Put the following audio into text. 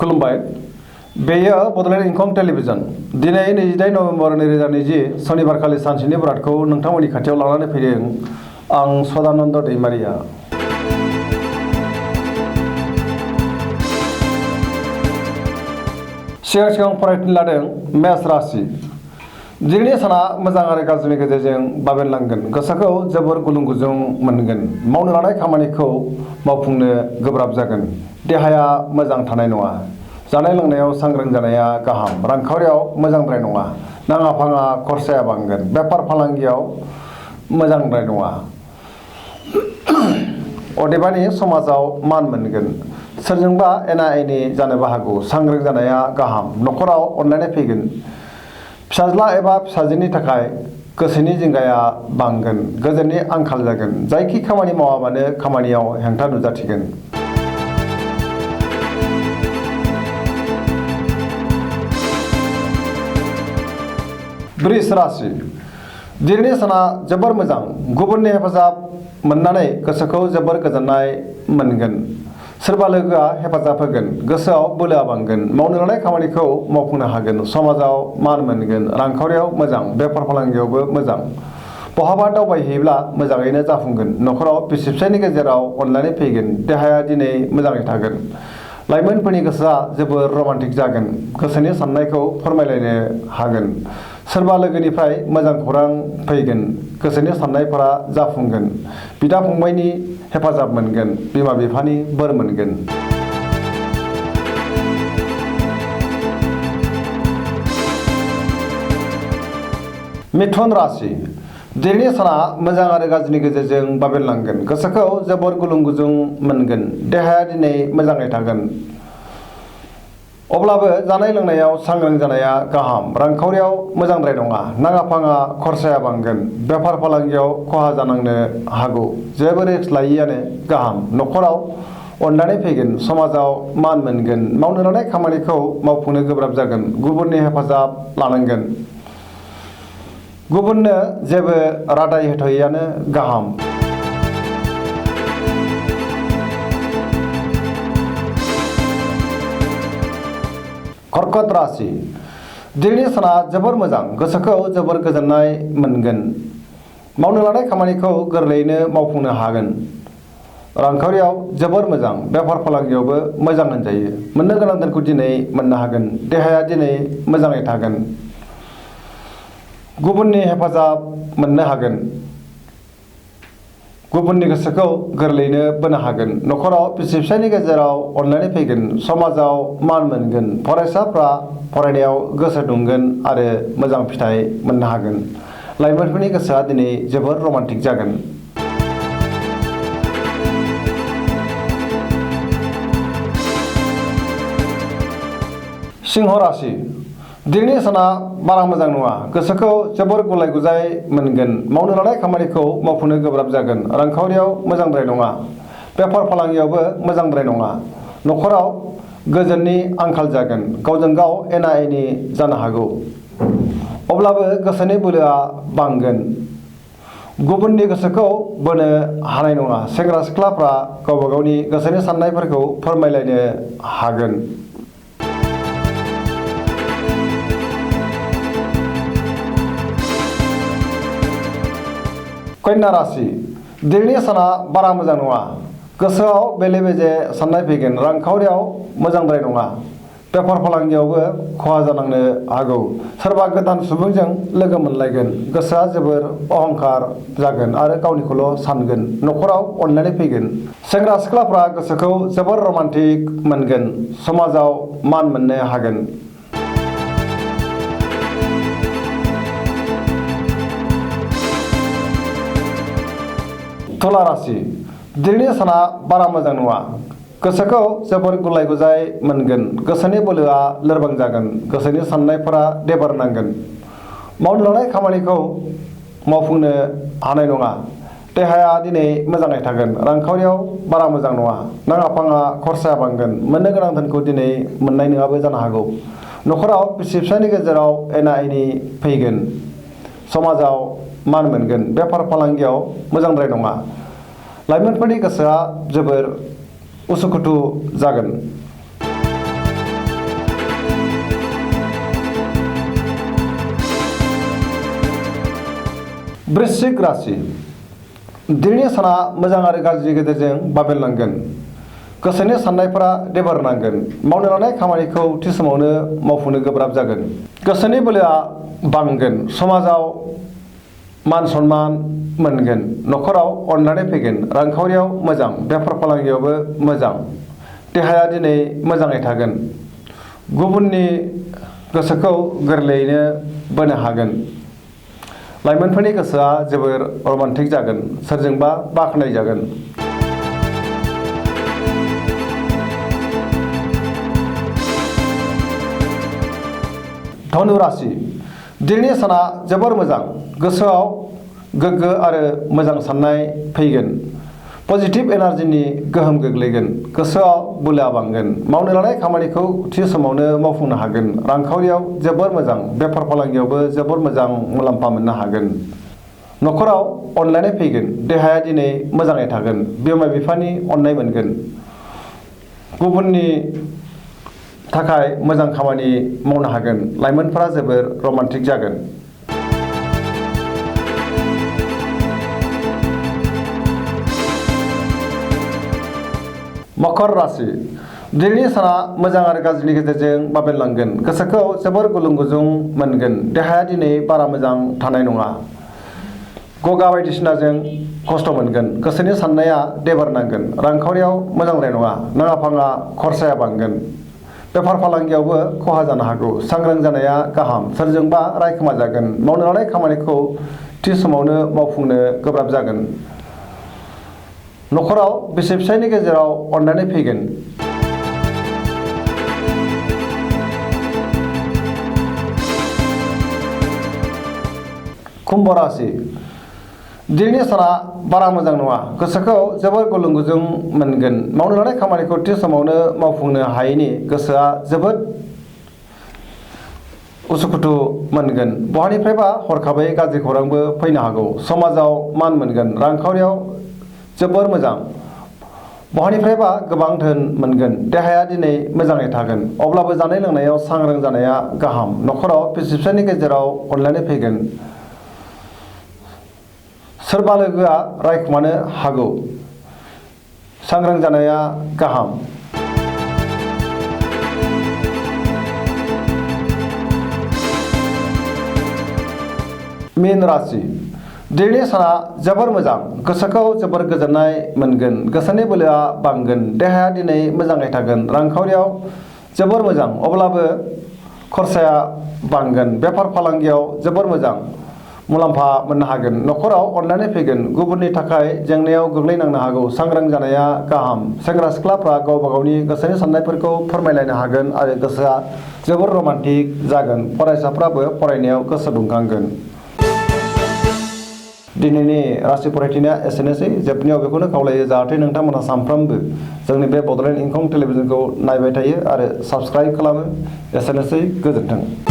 खुलुमबाय बेयो बड'लेण्ड इंखं टेलिभिजन दिनै 28 नभेम्बर 2020 सनिबारखालि सानसेनि बरादखौ नोंथांमोननि खाथियाव लानानै फैदों आं सदानन्द दैमारिया। सिगां फरायथिनो लादों मेष राशि। दिनैनि साना मोजां आरो गाज्रिनि गेजेरजों बाबेनलांगोन। गोसोखौ जोबोर गुलुं गुजुं मोनगोन। मावनो लानाय खामानिखौ मावफुंनो गोब्राब जागोन। देहाया मोजां थानाय नङा। जानाय लोंनायाव सांग्रां जानाया गाहाम। रांखावरियाव मोजांद्राय नङा। नाङा फाङा खरसाया बांगोन। बेफार फालांगियाव मोजांद्राय नङा। अदेबानि समाजाव मान मोनगोन। सोरजोंबा एना एनि जानोबो हागौ। सांग्रां जानाया गाहाम। न'खराव अनलायनाय फैगोन। फिसाज्ला एबा फिसाजोनि थाखाय गोसोनि जिंगाया बांगोन। गोजोननि आंखाल जागोन। जायखि खामानि मावा मानो खामानियाव हेंथा नुजाथिगोन। वृष राशि। दिनैनि साना जोबोर मोजां। गुबुननि हेफाजाब मोननानै गोसोखौ जोबोर गोजोननाय मोनगोन। सोरबा लोगोआ हेफाजाब होगोन। गोसोआव बोलोआ बांगोन। मावनो लानाय खामानिखौ मावफुंनो हागोन। समाजाव मान मोनगोन। रांखावरियाव मोजां। बेफार फालांगियावबो मोजां। बहाबा दावबायहैब्ला मोजाङैनो जाफुंगोन। न'खराव बिसि फिसायनि गेजेराव अनलायनाय फैगोन। देहाया दिनै मोजाङै थागोन। लाइमोनफोरनि गोसोआ जोबोर रमान्टिक जागोन। गोसोनि साननायखौ फोरमायलायनो हागोन। सोरबा लोगोनिफ्राय मोजां खौरां फैगोन। गोसोनि साननायफोरा जाफुंगोन। बिदा फंबायनि हेफाजाब मोनगोन। बिमा बिफानि बोर मोनगोन। मिथुन राशि। दिनैनि साना मोजां आरो गाज्रिनि गेजेरजों बाबेनलांगोन। गोसोखौ जोबोर गुलुं गुजुं मोनगोन। देहाया दिनै मोजाङै थागोन। अब्लाबो जानाय लोंनायाव सांग्रां जानाया गाहाम। रांखावरियाव मोजांद्राय नङा। नाङा फाङा खरसाया बांगोन। बेफार फालांगियाव खहा जानांनो हागौ। जेबो रिस्क लायिआनो गाहाम। न'खराव अनलायनाय फैगोन। समाजाव मान मोनगोन। मावनो लानाय खामानिखौ मावफुंनो गोब्राब जागोन। गुबुननि हेफाजाब लानांगोन। गुबुननो जेबो रादाय होथ'यैआनो गाहाम। कर्कट राशि। दिनैनि साना जोबोर मोजां। गोसोखौ जोबोर गोजोननाय मोनगोन। मावनो लानाय खामानिखौ गोरलैयैनो मावफुंनो हागोन। रांखावरियाव जोबोर मोजां। बेफार फालांगियावबो मोजां होनजायो। मोननो गोनां धोनखौ दिनै मोननो हागोन। देहाया दिनै मोजाङै थागोन। गुबुननि हेफाजाब मोननो हागोन। गुबुननि गोसोखौ गोरलैयैनो बोनो हागोन। न'खराव बिसि फिसायनि गेजेराव अनलायनाय फैगोन। समाजाव मान मोनगोन। फरायसाफ्रा फरायनायाव गोसो दुंगोन आरो मोजां फिथाइ मोननो हागोन। लाइमोनफोरनि गोसोआ दिनै जोबोर रमान्टिक जागोन। सिंह राशि। दिनैनि साना बारा मोजां नङा। गोसोखौ जोबोर गुलाय गुजाय मोनगोन। मावनो लानाय खामानिखौ मावफुंनो गोब्राब जागोन। रांखावरियाव मोजांद्राय नङा। बेफार फालांगियावबो मोजांद्राय नङा। न'खराव गोजोननि आंखाल जागोन। गावजों गाव एना एनि जानो हागौ। अब्लाबो गोसोनि बोलोआ बांगोन। गुबुननि गोसोखौ बोनो हानाय नङा। सेंग्रा सिख्लाफ्रा गावबा गावनि गोसोनि साननायफोरखौ फोरमायलायनो हागोन। कन्या राशि। दिनैनि साना बारा मोजां नङा। गोसोआव बेले बेजे साननाय फैगोन। रांखावरियाव मोजांद्राय नङा। बेफार फालांगियावबो खहा जानांनो हागौ। सोरबा गोदान सुबुंजों लोगो मोनलायगोन। गोसोआ जोबोर अहंकार जागोन आरो गावनिखौल' सानगोन। न'खराव अनलायनाय फैगोन। सेंग्रा सिख्लाफ्रा गोसोखौ जोबोर रमान्टिक मोनगोन। समाजाव मान मोननो हागोन। तुला राशि। दिनैनि साना बारा मोजां नङा। गोसोखौ जोबोर गुलाय गुजाय मोनगोन। गोसोनि बोलोआ लोरबां जागोन। गोसोनि साननायफोरा देबार नांगोन। मावनो लानाय खामानिखौ मावफुंनो हानाय नङा। देहाया दिनै मोजाङै थागोन। रांखावरियाव बारा मोजां नङा। नाङा फाङा खरसाया बांगोन। मोननो गोनां धोनखौ दिनै मोननाय नङाबो जानो हागौ। न'खराव बिसि फिसायनि गेजेराव एना एनि फैगोन। समाजाव मान मोनगोन। बेफार फालांगियाव मोजांद्राय नङा। लाइमोनफोरनि गोसोआ जोबोर उसुखुथु जागोन। वृश्चिक राशि दिनैनि साना मोजां आरो गाज्रिनि गेजेरजों बाबेनलांगोन। गोसोनि साननायफोरा देबारनांगोन। मावनो लानाय खामानिखौ थि समावनो मावफुंनो गोब्राब जागोन। गोसोनि बोलोआ बांगोन। समाजाव मान सन्मान मोनगोन। न'खराव अननानै फैगोन। रांखावरियाव मोजां। बेफार फालांगियावबो मोजां। देहाया दिनै मोजाङै थागोन। गुबुननि गोसोखौ गोरलैयैनो बोनो हागोन। लाइमोनफोरनि गोसोआ जोबोर रमान्टिक जागोन। सोरजोंबा बाख्नाय जागोन। धनु राशि दिनैनि साना जोबोर मोजां। गोसोआव गोग्गो आरो मोजां साननाय फैगोन। पजिटिभ एनार्जिनि गोहोम गोग्लैगोन। गोसोआव बोलोआ बांगोन। मावनो लानाय खामानिखौ थि समावनो मावफुंनो हागोन। रांखावरियाव जोबोर मोजां। बेफार फालांगियावबो जोबोर मोजां मुलाम्फा मोननो हागोन। न'खराव अनलायनाय फैगोन। देहाया दिनै मोजाङै थागोन। बिमा बिफानि अननाय मोनगोन। गुबुननि थाखाय मोजां खामानि मावनो हागोन। लाइमोनफोरा जोबोर रमान्टिक जागोन। मकर राशि दिनैनि साना मोजां आरो गाज्रिनि गेजेरजों बाबेनलांगोन। गोसोखौ जोबोर गुलुं गुजुं मोनगोन। देहाया दिनै बारा मोजां थानाय नङा। गगा बायदिसिनाजों खस्थ' मोनगोन। गोसोनि साननाया देबारनांगोन। रांखावरियाव मोजांद्राय नङा। नाङा फाङा खरसाया बांगोन। बेफार फालांगियावबो खहा जानो हागौ। सांग्रां जानाया गाहाम। सोरजोंबा रायखोमा जागोन। मावनो लानाय खामानिखौ थि समावनो मावफुंनो गोब्राब जागोन। न'खराव बिसि फिसायनि गेजेराव अननानै फैगोन। कुम्भ राशि दिनैनि साना बारा मोजां नङा। गोसोखौ जोबोर गुलुं गुजुं मोनगोन। मावनो लानाय खामानिखौ थि समावनो मावफुंनो हायैनि गोसोआ जोबोद उसुखुथु मोनगोन। बहानिफ्रायबा हरखाबै गाज्रि खौरांबो फैनो हागौ। समाजाव मान मोनगोन। रांखावरियाव जोबोर मोजां। बहानिफ्रायबा गोबां धोन मोनगोन। देहाया दिनै मोजाङै थागोन। अब्लाबो जानाय लोंनायाव सांग्रां जानाया गाहाम। न'खराव बिसि फिसायनि गेजेराव अनलायनाय फैगोन। सोरबा लोगोआ रायखुमानो हागौ। सांग्रां जानाया गाहाम। मीन राशि दिनैनि साना जोबोर मोजां। गोसोखौ जोबोर गोजोननाय मोनगोन। गोसोनि बोलोआ बांगोन। देहाया दिनै मोजाङै थागोन। रांखावरियाव जोबोर मोजां। अब्लाबो खरसाया बांगोन। बेफार फालांगियाव जोबोर मोजां मुलाम्फा मोननो हागोन। न'खराव अननानै फैगोन। गुबुननि थाखाय जेंनायाव गोग्लैनांनो हागौ। सांग्रां जानाया गाहाम। सेंग्रा सिख्लाफ्रा गावबा गावनि गोसोनि साननायफोरखौ फोरमायलायनो हागोन आरो गोसोआ जोबोर रमान्टिक जागोन। फरायसाफ्राबो फरायनायाव गोसो दुंखांगोन। दिनैनि राशि फरायथिनाया एसेनोसै। जोबनायाव बेखौनो खावलायो जाहाथे नोंथांमोनहा सानफ्रोमबो जोंनि बे बड'लेण्ड इंखं टेलिभिजनखौ नायबाय थायो आरो साबस्क्राइब खालामो। एसेनोसै। गोजोन्थों।